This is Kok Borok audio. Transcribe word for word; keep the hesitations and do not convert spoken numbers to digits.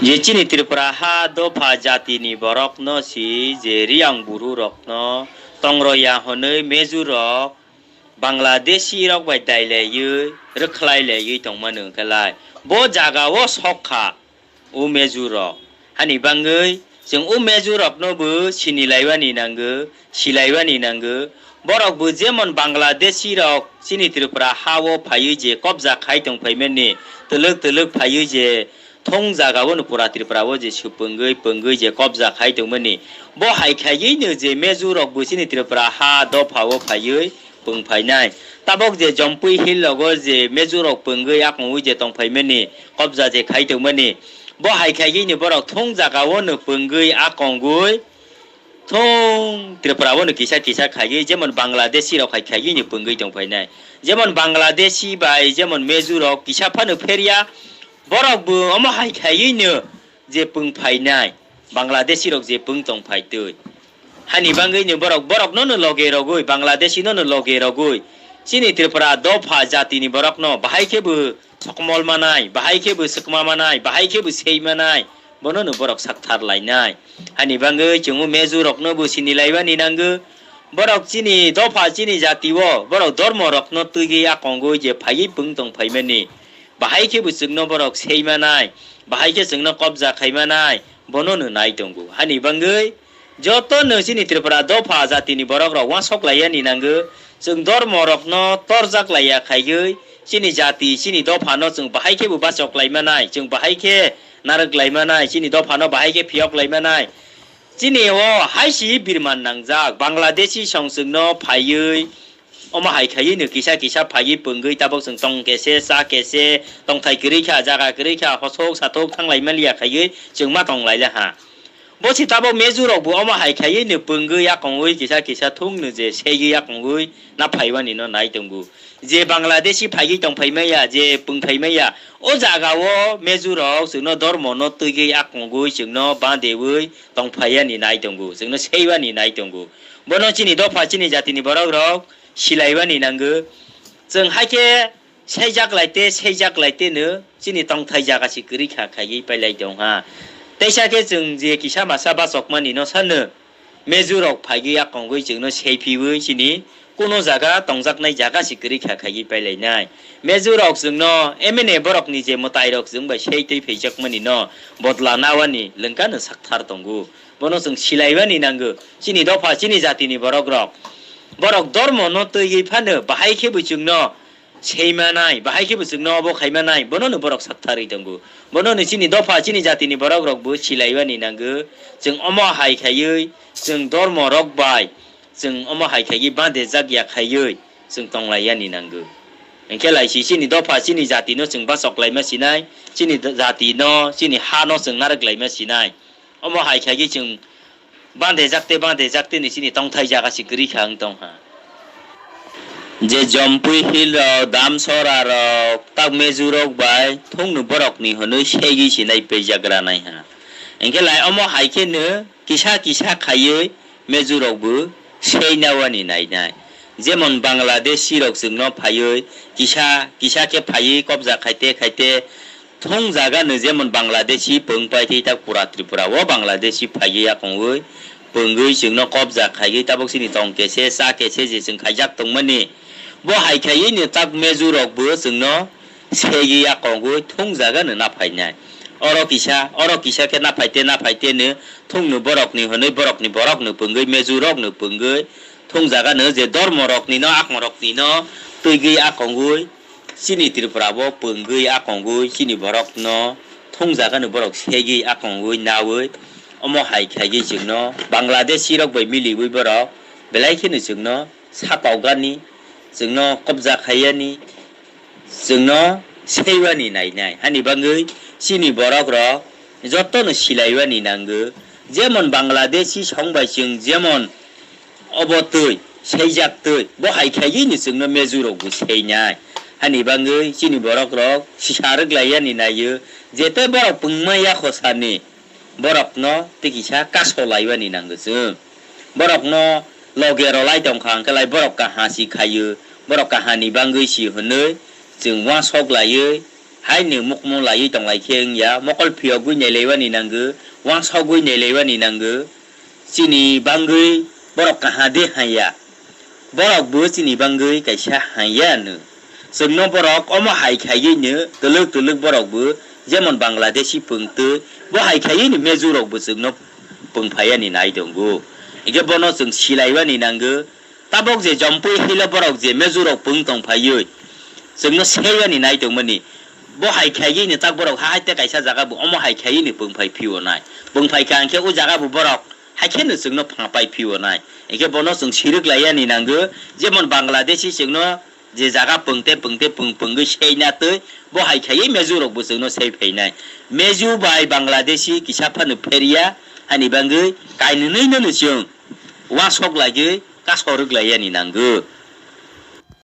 Je chini Tripura ha dopha jatini borokno si je Riang buru rokno tongroya hwnwi Mezu rok Bangladeshi rok bai dailaiwi rwkhlai laiwi tongmani hwnkhe lai bo jaga o sok kha. O Mezu rok hani bangwi chwng o Mezu rokno bo sini laiwani nango, silaiwani nango. Borok bo jemon Bangladeshi rok chini Tripura ha o phaiwi je kobja khai tong phaimani, twlwk twlwk phaiwi je thung jaga o no pura Tripura o je su pwngwi pwngwi je kobja khai tongmani, bo hai khaiwi no je Mezu rok bo chini Tripura ha dopha o phaiwi pwng phainai. Tabok je Jompui Hill rogo je Mezu rok pwngwi akongwi je tong phaimani, kobja je khai tongmani, bo hai khaiwi ni borok thung jaga o no pwngwi akongwi thung Tripura o no kisa kisa khaiwi, jemon Bangladeshi rok hai khaiwi ni pwngwi tong phainai. Jemon Bangladeshi bai jemon Mezu rok kisa phano pherya, borok bo omo hai khaiwi no je pwng phainai, Bangladeshi rok je pwng tong phai twi. Hani bangwi ni borok, borok no no loge rogwi, Bangladeshi no no loge rogwi, chini Tripura dopha jatini borok no bahai khe bo sokmol manai, bahai khe bo swkma manai, bahai khe bo sei manai, bono no borok sakthar lainai. Hani bangwi chwng o Mezu rok no bo sini laibani nango. Borok chini dopha, chini jati o, borok dormo rok no twigwi akongwi je phaiwi pwng tong phaimani, bahai khe bo chwng no borok sei manai, bahai khe chwng no kobja khai manai, bono no nai tongo. Hani bangwi joto no chini Tripura dopha jatini borok rok uansuk laiyani nango. Chwng dormo rok no torjak laiya khaiwi chini jati, chini dopha no chwng bahai khe bo bachok lai manai, chwng bahai khe narwk lai manai, chini dopha no bahai khe phiyok lai manai. Chini o hai si birman nangjak, Bangladeshi song chwng no phaiwi omo hai khaiwi no kisa kisa phaiwi pwngwi tabok chwng tong kese, cha kese, tongthai kwrwi kha, jaga kwrwi kha, hosok sathok thanglai manliya khaiwi chwng ma tong laila ha. Bo si tabok Mezu rok bo omo hai khaiwi no pwngwi akongwi kisa kisa thung no je seiwi akongwi na phaiwani no nai tongo. Je Bangladeshi phaiwi tong phai maya, je pwng phai maya, o jaga o Mezu rok chwng no dormo no twigwi akongwi chwng no bandewi tong phaiya ni nai tongo, chwng no seiwa ni nai tongo. Bono chini dopha, chini jatini borok rok silaiwani nango. Chwng hai khe seijak lai te, seijak lai te no chini tongthai jaga se kwrwi kha khaiwi pailai tong ha. Teisa khe chwng je kisa masa bachok mani no sano, Mezu rok phaiwi akongwi chwng no sei phiwi chini kuno jaga tongjaknai jaga se kwrwi kha khaiwi pailai nai. Mezu rok chwng no M N A borok ni je mwtai rok chwng bai sei twi phaijak mani no bodla nawani lwngka no sakthar tongo. Bono chwng silaiwani nango. Chini dopha, chini jatini borok rok. Borok dormo no twiwi phano bahai khe bo chwng no sei manai, bahai khe bo chwng no obo khai manai, bono no borok saktharwi tongo. Bono no chini dopha, chini jatini borok rok bo silaiwani nango. Chwng omo hai khaiwi, chwng dormo rok bai, chwng omo hai khaiwi bande jak ya khaiwi, chwng tong lai yani nango. Hwnkhe lai si chini dopha, chini jati no chwng bachok lai ma sinai, chini jati no, chini ha no chwng narwk lai ma sinai. Omo hai khaigwi chwng bandejak tei bandejak tei ni chini tongthai jaga se kwrwi kha wng tong ha. Je Jompui Hill rok, Damsora rok, tak Mezu rok bai thungno borok ni hwnwi segwi se nai paijagra nai ha. Hwnkhe lai omo hai khe no kisa kisa khaiwi Mezu rok bo sei nawani nai nai. Jemon Bangladeshi rok chwng no phaiwi kisa kisa khe phaiwi kobja khaite khaite Thung jaga no jemon Bangladeshi pwng pai thai tak pura Tripura o Bangladeshi phaiwi yakungwi pwngwi chwngno kobja khaiwi tabuk chini tong kese cha kese je chwng khaijak tongmani. Bo hai khaiwi no tak Mezu rok bo chwngno segwi yakungwi thung jaga no na phainai. Oro kisa, oro kisa khe na phaite na phaite no thung no borok ni hwnwi borok ni borok no pwngwi Mezu rok no pwngwi thung jaga no je dormo rok ni no akong rok ni no twigwi akungwi Chini Tripura bo pwngwi akongwi chini borok no thung jaga ni borok segwi akongwi nawi omo hai khaigwi chwngno Bangladeshi rok bai miliwi borok belai kheno chwngno sakao gani chwngno kobja khaiyani chwngno seiwani nainai hani bangwi chini borok rok jotono silaiwani nango jemon Bangladeshi song bai chwng jemon Obo twi, seijak twi, bo hai khaigwi ni chwngno Mezu rok bo seinai. Hani bangwi chini borok rok sisa rwk lai yani naio, je tei borok pungma yakho sani borok no tei kisa kaso laiwani nango chwng. Borok no loge rw lai tongkha hwnkhe lai borok kaha si khaio, borok kaha ni bangwi si hwnwi chwng uansok laiwi Haino mukmung laiwi tonglai khe wngya, mokol phiyogwi nailaibani nango, wansokgwi nailaibani nango, chini bangwi borok kaha de hanya, borokbo chini bangwi kaisa hanya no. Chwngno borok omo hai khaiwino twlwk twlwk borokbo jemon Bangladeshi pwngtwi, bo hai khaiwino Mezu rokbo chwngno pwngphaiani nai tongo. Hinkhe bono chwng silaibani nango, tabok je jompui hilo borok je Mezu rok pwng tongphaiwi chwngno seiyani nai tongmani, bo hai khaiwino tak borok ha hai tei kaisa jaga bo omo hai khaiwino pwngphai phio nai. Pwngphai kha hinkhe o jaga bo borok hai kheno chwngno phapai phio nai. Hinkhe bono chwng sirwk laiyani nango, jemon Bangladeshi chwngno je jaga pwngte pwngte pwng pwngwi seina twi, bo hai khaiwi Mezu rokbo chwngno sei phainai. Mezu bai Bangladeshi kisa phano pheria, hani bangwi kainwino no chwng wasok laiwi kasorwk laiyani nango.